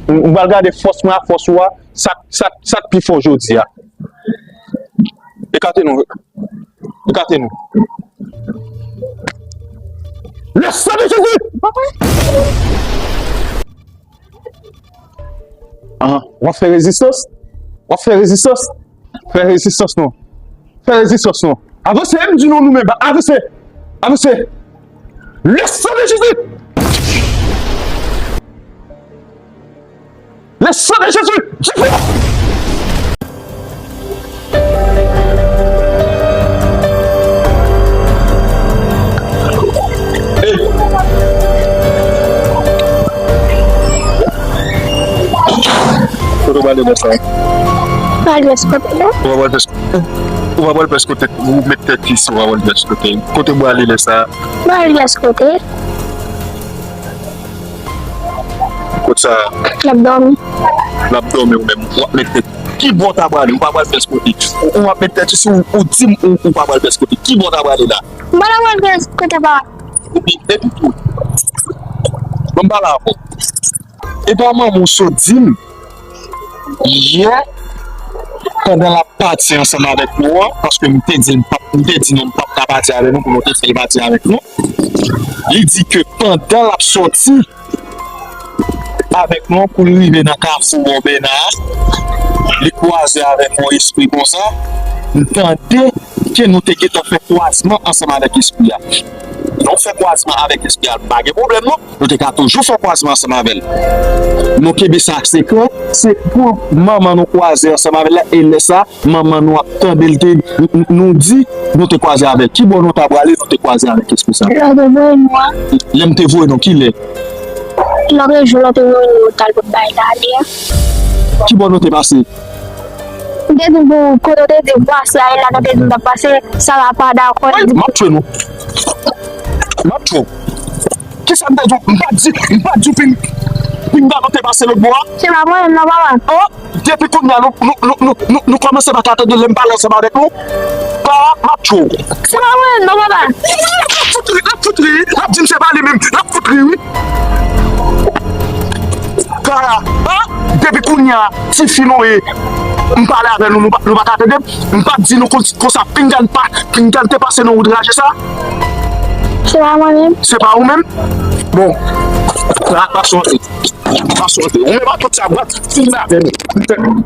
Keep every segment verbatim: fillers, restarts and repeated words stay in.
M, m pral gade fòs mwen ak fòs ou a, sa, sa, sa k pi fò jodi a. Ekate nou. Ekate nou. Le sang de Jésus! Ah, w ap fè rezistans? W ap fè rezistans? Fè rezistans non. Fè rezistans non. Avanse, m di nou, nou menm, avanse. Avanse. Le sang de Jésus! Le sang de Jésus! Dife! Kote w prale lè sa? Prale eskote? Ou pa pral pès, ou pa pral pès kote, ou met tèt isi, ou pa pral pès kote. Kote w prale lè sa? Prale eskote? Kot sa? L ap dòmi. L ap dòmi ou menm. W ap met tèt. Ki bò w ta prale? Ou pa pral pès kote. Ou, ou ap met tèt isi, ou, ou di m ou, ou pa pral pès kote. Ki bò w ta prale la? M pa ta pral pès kote pa. Epi, epi tou. Ban m pale avè w. E pa manman w sot di m yè, pandan l ap pati ansanm avèk nou an, paske m te di l m p ap, m te di nou m p ap ka pati avèk nou pou nou te fè l pati avèk nou. Li di ke pandan l ap sòti avèk nou an, pou l rive nan kafou Bon Bena a, li kwaze avèk yon espri konsa. M tande ke nou te gentan fè kwazman ansanm avèk espri a. Nou fè kwazman avèk espri a, pa gen pwoblèm non. Nou te ka toujou fè kwazman ansanm avè l. Nou kenbe sa sekrè, se pou manman nou kwaze ansanm avè l la, e lè sa, manman nou ap tande l te, n-, n-, nou di, nou te kwaze avè l. Ki bò nou ta prale, nou te kwaze avèk espri sa? Lè w te voye nou an. Lè m te voye nou, ki lè? Lòt jou, lè w te voye nou, nou t al pot bagay la ale a. Ki bò nou te pase? M te di w pou kote w te di w pase a, e la nou te di w t ap pase, sa va pa dakò. Wi, m ap tchwe nou. M ap tchwe w. Kisa m te di w? M pa t di, m pa t di w pin-, pinga nou te pase lòt bò a? Se pa mwen menm non, papa. Oh, depi kounye a, nou, nou, nou, nou, nou, nou kòmanse pa ka tande lè m pale ansanm avèk nou. Pa, m ap tchwe w. Se pa mwen menm non, papa. L ap fout ri, l ap fout ri, l ap di m se pa li menm, l ap fout ri, wi. Kara, ah, depi kounye a, tifi nou ye, m pale avè nou, nou pa, nou pa ka tande m. M pa t di nou kon-, konsa, pinga n pa, pinga n te pase nan wout raje sa. Se pa mwen menm. Se pa ou menm? Bon, la, pa sou antre. Pa sou antre. Ou menm ak tout sa, bwat, fin avè nou.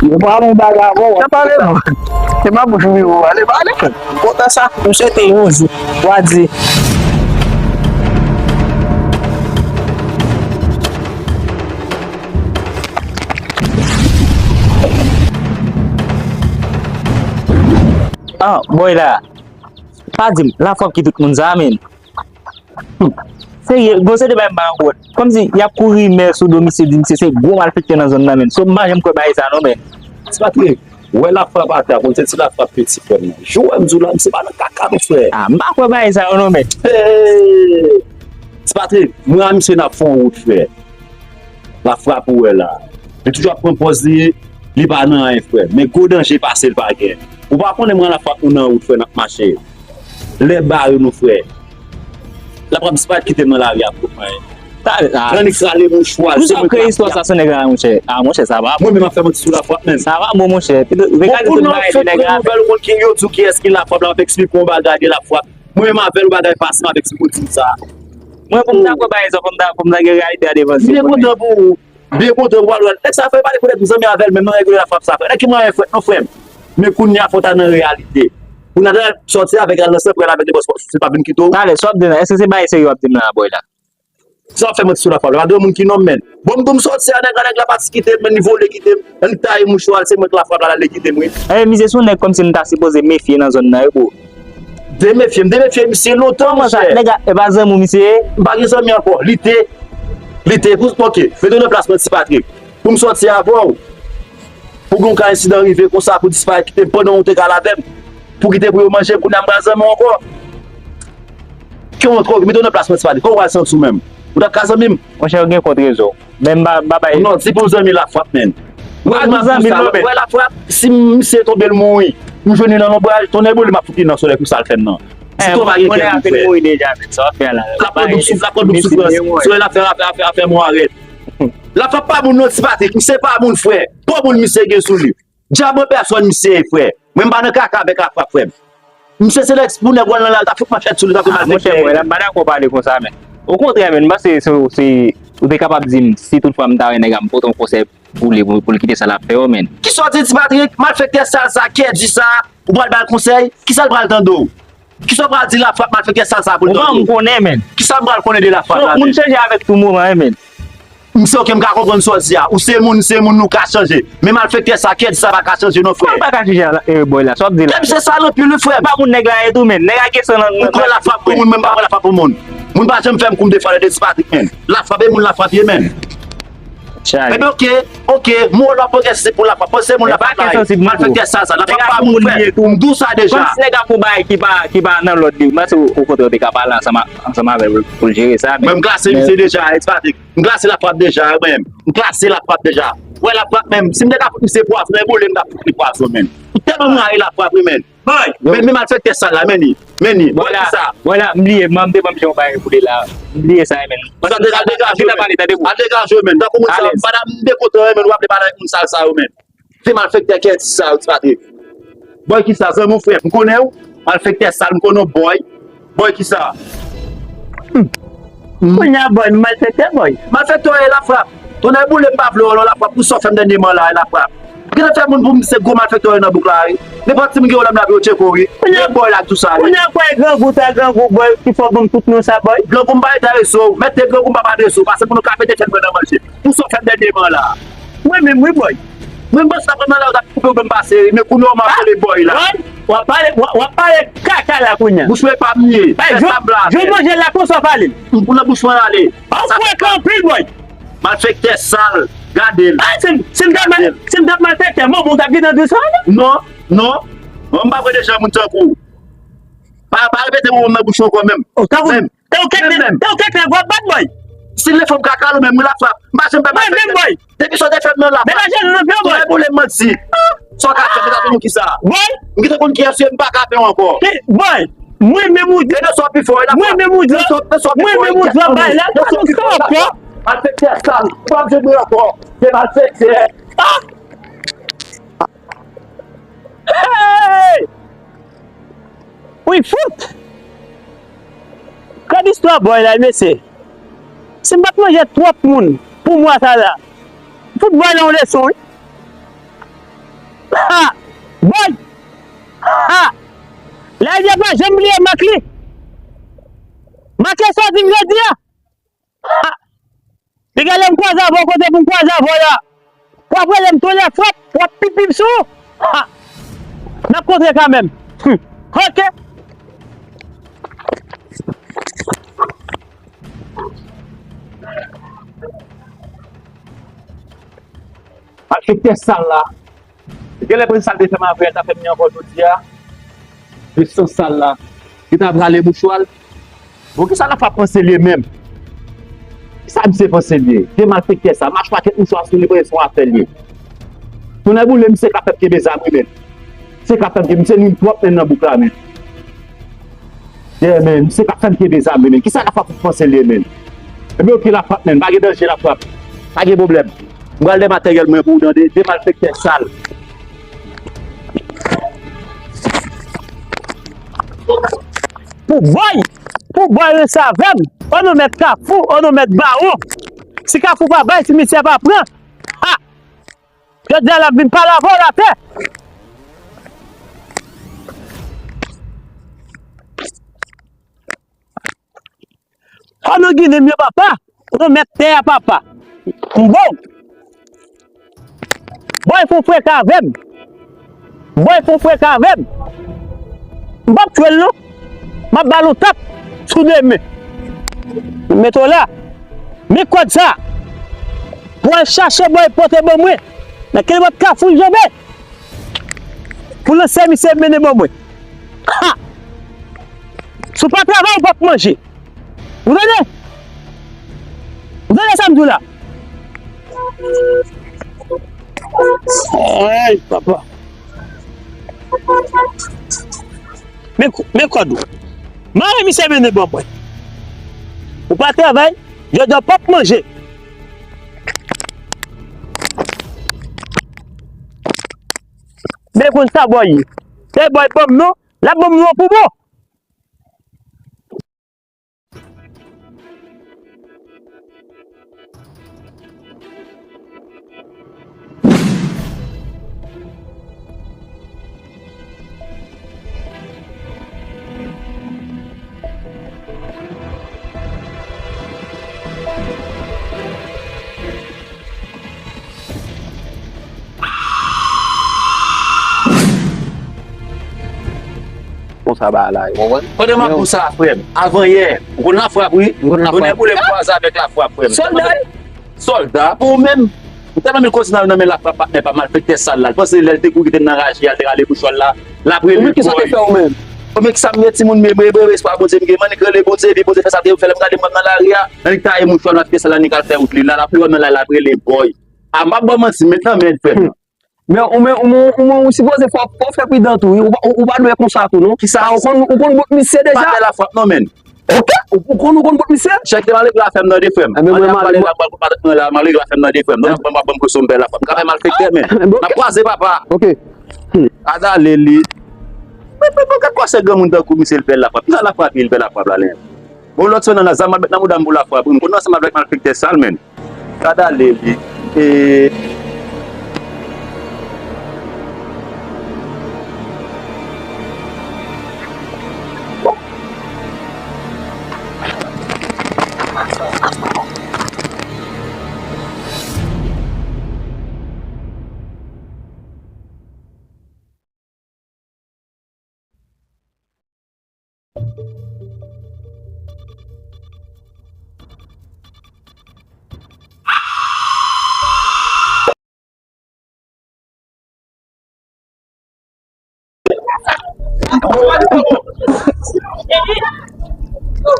Yo pale yon bagay avè w. Sa pale non. Se pa bouch ou vivo ale pale. Kontan sa, m swete yon jou w a di. Ah, boy la. Pa di m, lafrap ki tout moun sa, menn. Hmm. Serye, gon seri de bagay m pa konprann. Kòmsi y ap kouri rimè sou do misye, di misye se gwo malfektè nan zòn nan, menn. So, m pa janm kwè bagay sa non, menn. Ti Patrick, ou wè lafrap atè a, konn se ti lafrap ke ti frè m nan. Jou wè m di w la, misye pa nan kaka non, frè. Ah, m pa kwè bagay sa yo non, menn. Hey! Ti Patrick, mwen a misye n ap fè yon wout, frè. Lafrap ou wè la. Li toujou ap pran pòz li, li pa nan anyen, frè. Men gwo danje pase l pa gen. Ou pa konnen mwen lafrap nou nan wout, frè, n ap mache. Lè bare nou, frè. Lafrap disparèt kite m nan lari a pou mwen. Annik rale mouchwa l, se mwen k lafrap. Pou sa w kreye istwa sa sou nèg la, monchè. Ah, monchè, sa pa bon. Mwen menm ap fè manti sou lafrap, menn. Sa pa bon, monchè. Bon, pou nan fèt premye nouvèl, ou konn ki yo di w kiyès ki lafrap la, m ap eksplike w yon bagay de lafrap. Mwen menm avè l, yon bagay pase m avèk ti kout sa. Mwen, pou m ta kwè bagay sa, fò m ta, fò m ta gen reyalite a devan zye m. M byen kontan pou ou. M byen kontan pou w al wè l. Nèg sa fè pale kounèt m zanmi avè l, menm nan règle lafrap sa, frè. Nèg ki mwen frèt non, frè m. Men kounye a, fò w ta nan reyalite. Pou n al sòti avèk al nan san, pou al avèk de bòs, se pa vin kite w. Talè, sa w ap di la, èske se bagay serye w ap di m la, boy la? Sa w ap fè manti sou lafrap la? Pa gen moun ki nonm, menn. Bon, m di w m sòti a, nèg la, nèg la pati kite m, menn, li vole kite m. Annik taye mouchwa l, se mwen k lafrap la, l ale kite m, wi. Ebyen, misye se yon nèg kòmsi m ta sipoze mefye nan zòn nan, wi, bro. Demefye m, demefye misye lontan, monchè. Kòman sa? Nèg la, e pa zanmi w misye ye? M pa gen zanmi ankò. Li te, li te, pou, ok, mete w nan plas mwen, Ti Patrik. Pou m sòti avè w, pou gen yon ka ensidan rive konsa, pou disparèt kite m pandan w te ka l avè m, pou kite pou yo manje m, kounye a m pa zanmi w ankò. Ki yon twò, mete w nan plas mwen, Ti Patrik, kòman w pral santi w menm? Ou t ap ka zanmi m? Monchè, ou gen kont rezon. Men m pa, m pa bay. Non, di pou zanmi lafrap, menn. Ou wè zanmi l, non, men. Ou wè lafrap, si misye tonbe, l mouri. M jwenn li nan lonbraj, tonnè boule m ap fout li nan solèy pou sa l fè m nan. Si Toma gen kè pou l fè. L ap pran doub souf, l ap pran doub soufrans. Solèy la fè, la fè, la fè, la fè mwen arèt. La frap pa moun non, Ti Patrik, misye pa moun, frè. Twòp moun misye gen sou li. Dyab an pèsòn misye ye, frè. Mwen m pa nan kaka avèk la frap, frè m. Misye se lèks pou nèg wè l nan la, l ta fout manchèt sou li, l ta fout malfektè. Monchè, mwen la, m pa dakò pale konsa, men. Okontrè, men, m panse se, se, ou te kapab di m, si toutfwa m ta wè nèg la, m pote yon konsèy pou li, pou, pou l kite sa l ap fè yo, men. Kisa w di, Ti Patrik? Malfektè sal sa, kèdi sa, ou pral ba l konsèy? Kisa l pral tande w? Kisa w pral di la frap malfektè sal sa pou l tande w? Ou pa m konnen, men. Kisa m pral konnen de la frap la, men? Moun chanje avèk tou moman, men. Misye, oke, m ka konprann sa w di a. Ou se moun, se moun, nou ka chanje. Men malfektè sa, kèdi sa pa ka chanje non, frè. Kòman pa ka chanje a, eh, bòy la? Sa w ap di la? Kèdi se sal anpil, wi, frè. Pa moun nèg la ye tou, men. Nèg la gen san nan, nan. Ou kwè la frap pou moun, mwen m pa kwè la frap pou moun. Moun pa janm fè m kou m defwa de Ti Patrik, men. La frap e moun la frap ye, men. Ebyen, oke, oke, mo la pwogrese se pou la frap. Panse moun la frap la ye. Malfektè sal sa, la frap pa moun, frè. M di w sa deja. Kòm si nèg la fè yon bagay ki pa, ki pa nan lòd li, m panse okontrè w te ka pale ansanm a, ansanm avè l pou l jere sa, men. Mwen, m klase misye deja, Ti Patrik. M klase la frap deja, mwen menm. M klase la frap deja. Wè la frap menm. Si m te ka fout misye pwazon, nan boule m ta fout li pwazon, men. M tèlman m rayi la frap, wi, men. Bòy! Men, men malfektè sal la, men li. Men li. Bòy, kisa? Bòy la, m bliye, m te ban m yon bagay pou li la. M bliye sa, men. Sa deja degaje, men. Al degaje, men. Tankou moun sa, m pa ta m dekontan, men, w ap pale avèk moun sal sa yo, men. Se malfektè kèdi sa yo, Ti Patrik. Bòy kisa, zanmi w, frè, m konnen w. Malfektè sal, m konnen w, bòy. Bòy kisa? Kounye a, bòy, m malfektè, bòy. Malfektè w ye, la frap. Tonnè boule m pa vle w non, la frap, pou sa w fè m dènyèman la, la frap. Gentan fè moun pou m se gwo malfektè w ye nan bouk la, wi. Nenpòt ti moun gen pwoblèm la pou yo tcheke w, wi. Men bòy la k di w sa, wi. Kounye a, bòy, grangou, sa grangou, bòy, ki fè w ban m tout non sa, bòy. Grangou m pa enterese w, mèt te grangou m p ap adrese w, pase pou nou ka mete tèt mwen nan manje. Pou sa w fè m dènyèman la. Mwen menm wi, bòy. Mwen panse apre nan la ou t ap koupe ou menm pase, men kounye a w ap rele bòy la. Bòy, w ap pale, w ap, w ap pale kaka la kounye a. Bouch mwen pa m ye. Fè sa m blaze. Jou manje la konsa w pale. M pou nan bouch mwen ale. Ou frekan anpil, bòy. Malfektè sal, gade l. Ah, si m, si m t ap mal, si m t ap malfektè, mwen, bon, w t ap gentan di sa, non? Non, non. Mwen, m pa vre deja moun tankou w. Pa, pa repete mo nan bouch ou ankò menm. Menm. Te ou kèk nèg, te ou kèk nèg w ap bat, bòy. Si l fè m kaka, ou menm, wi, la frap. M pa janm fè malfektè. Mwen menm, bòy. Depi sa w te fè m nan la frap. Mete je nou nan pye, bòy. Tonnè boule m manti. Sa w ka fè, mete pou nou kisa? Bòy. M gentan konn kiyès ou ye, m pa ka pè w ankò. Bòy. Mwen menm ou di. Mwen menm ou di. Mwen menm ou di w ap bay la. Malfektè sal. Ou p ap jwenn mwen ankò. Se malfektè. Ah! Hey! Wi, fout! Gad istwa bòy la, mesye. Si m pa t manje twòp moun pou mwa sa la, fout bòy la yon leson, wi. Ha! Bòy! Ha! Lè a pa janm bliye mak li. Make sa w di m jodi a. Ha! Li gen lè m kwaze avè w kote pou m kwaze avè w la. W ap rele m tonnè frap, w ap pip pip sou ou. Ha! N ap kontre kanmenm. Hum. Oke. Malfektè sal la. Genlè pran sa l te fè m avè l, ta fè m li ankò jodi a. Mesye sal la. Li ta prale mouchwa l. Bon, kisa l ap panse l ye menm? Kisa misye panse l ye? De malfektè sa. Machwa kèk mouchwa sou li, se yon afè l ye. Tonnè boule, misye ka fè m kenbe zam wi, men. Misye ka fè m kenbe, misye nwi m twòp, men, nan bouk la, men. Yeah, men, misye ka fè m kenbe zam wi, men. Kisa l ap panse l ye, men? Ebyen, oke, la frap, men. Pa gen danje, la frap. Pa gen pwoblèm. M pral dèyè materyèl mwen pou w tande, de malfektè sal. Pou bòy, pou bòy ranse avè m. O non mèt Kafou, o non mèt Bawon. Si Kafou pa bay, si misye pa pran. Ha! Jodi a l ap vin pale avè w l atè. O non Ginen m yo papa, o non mèt tè a papa. M bon. Bòy fè w frekan avè m. Bòy fè w frekan avè m. M p ap tchwe l non. M ap ba l yon tap sou de men. Mete w la. Men kòd sa. Pou al chache bòy pote ban mwen. Nan kilomèt Kafou l janbe. Pou lanse misye mennen ban mwen. Ha! Si w pa travay, ou p ap manje. Ou tande? Ou tande sa m di w la? Ay, papa. Men, men kòd ou. Mare misye mennen ban mwen. Ou pa travay, jodi a w p ap manje. Men konn sa bòy ye. Se bòy ban m non, l ap ban m non pou bon. Konsa bagay la ye, w konprann? Pandan m ap di w sa, frè m, avan yè, ou konn Lafrap, wi. M konn Lafrap. Tonè boule m kwaze avèk Lafrap, frè m. Sòlda? Sòlda, pou ou menm. M tèlman met koze nan men Lafrap, patnè pa malfektè sal la. L panse lè l te kouri te nan raje a, l te rale mouchwa l la, l ap rele bòy. Ou menm ki sa te fè ou menm? Ou menm ki sa m gen timoun, men mwen, mwen, espwa Bondye m gen, m annik rele Bondye, epi Bondye fè sa te fè l, m gade m nan lari a, annik taye mouchwa l, malfektè sal la, annik al fè wout li la, l ap li wè m nan la, l ap rele bòy. A, m ap ba w manti, met nan men frè m. Men ou men, ou men, ou men, ou sipoze fò, fò fè pridan tou, wi. Ou pa, ou, ou pa dwe konsa tou, non. Kisa? Ou konn, ou konn bout misye deja. Pa fè Lafrap non, men. Ok, ou, ou konn, ou konn bout misye. Chèk te malgre la fè m nan de frè m. Ebyen, mwen, mwen, mwen, mwen, mwen, mwen, mwen, malgre la fè m nan de frè m. Non, mwen, mwen, mwen, mwen, mwen, la fè m. Ka fè malfektè, men. Ebyen, ok. N ap kwaze, papa. Ok. Gad ale li. Men, men, men, gad kòsè granmoun tankou misye, l bèl Lafrap. Kisa Lafrap ye, l bèl Lafrap la, len? Bon, lòt semèn nan, zam ap met nan mouda m pou Lafrap, wi. M konn ansanm avèk malfektè sal, men. Gad ale li. E.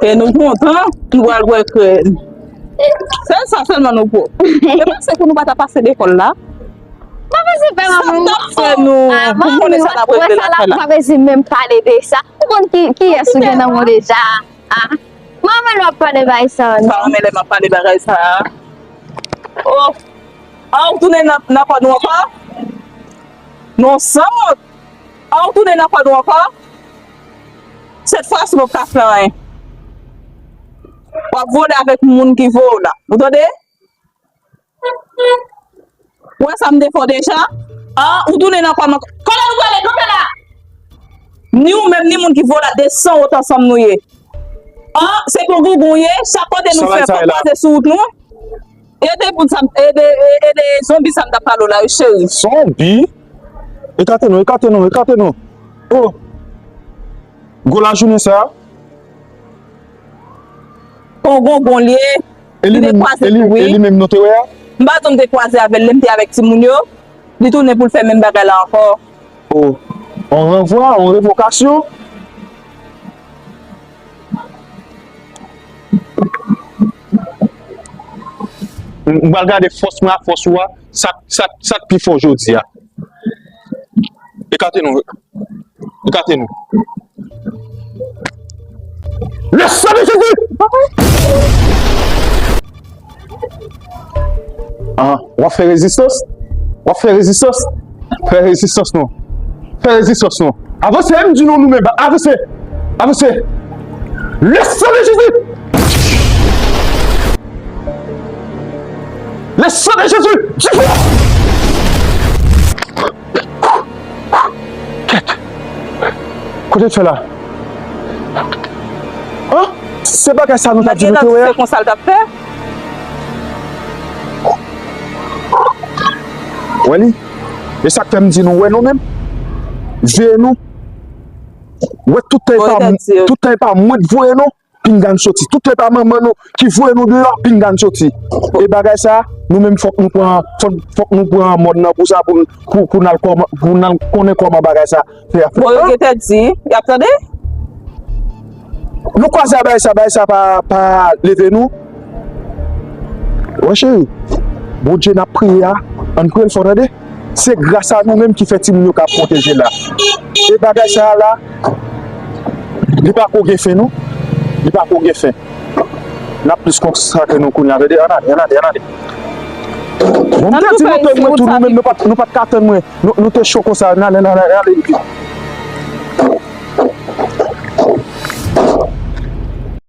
E nou kontan, nou pral bwè krèm. Se sa sèlman nou pwòp. Se pa se pou nou pa ta pase lekòl la. Pa vin di pè manman. Sa n t ap fè nou? Pou m konnen sa n ap regle lakay la. Pa vin di menm pale de sa. Ou konn ki, kiyès ou gen nan men w deja? A. Manman, w ap pale bagay sa a, non? Pa renmen lè m ap pale bagay sa a. Oh. A, ou tounen nan, nan kòd ou ankò? Non, sanwont. A, ou tounen nan kòd ou ankò? Sèt fwa si w p ap ka fè anyen. W ap vole avèk moun ki voye w la. Ou tande? Ou wè sa m te fè w deja? A, ou tounen nan kòd mwen. Kote nou prale? Kanpe la! Ni ou menm, ni moun ki voye w la, desann wot ansanm nou ye. A, se pou gougon w ye, chak kote nou fè, fò w kwaze sou wout nou. E de bout sa, e de, e, e de zonbi sa m t ap pale w la, wi, cheri. Zonbi? Ekate nou, ekate nou, ekate nou. Oh! Gwo lajounen sa. Kongongon l ye. E li menm, e li, e li menm nou te wè a? M pa di w m te kwaze avè l lè m te avèk timoun yo. Li tounen pou l fè menm bagay la ankò. Oh, on ranvwa, on revokasyon. M, m pral gade fòs mwen ak fòs ou a, sa, sa, sa k pi fò jodi a. Ekate nou. Ekate nou. Le sang de Jésus! Ah, w ap fè rezistans? W ap fè rezistans? Fè rezistans non. Fè rezistans non. Avanse, m di nou, nou menm, avanse. Avanse. Le sang de Jésus! Le sang de Jésus! Du feu! Kèt! Kote l fè la? An? Se bagay sa nou t ap di nou te wè a? Se konsa l t ap fè? Wè li? E sa k fè m di nou, wè nou menm? Veye nou. Wè tout tan e pa, tout tan e pa mwen k voye nou. Pinga n soti. Tout lè pa manman nou ki voye nou deyò, pinga n soti. E bagay sa, nou menm fòk nou pran, fòk, fòk nou pran mòn nan pou sa, pou, pou, pou n al kòman, pou n al konnen kòman bagay sa fè a fèt. Bon, yo gentan di, y ap tande? Nou kwaze a bagay sa, bagay sa pa, pa leve nou. Wè cheri, Bondye n ap priye a, ann priye l fò tande. Se gras a nou menm ki fè timoun yo ka pwoteje la. E bagay sa a la, li pa ko gen fen non. Li pa ko gen fen. N ap plis konsakre nou kounye a. Tande, ann ale, ann ale, ann ale. Bon, m te di nou te mwen tou, nou menm, nou pa t, nou pa t ka tann mwen. Nou, nou te cho konsa, ann ale, ann ale, ann ale vit.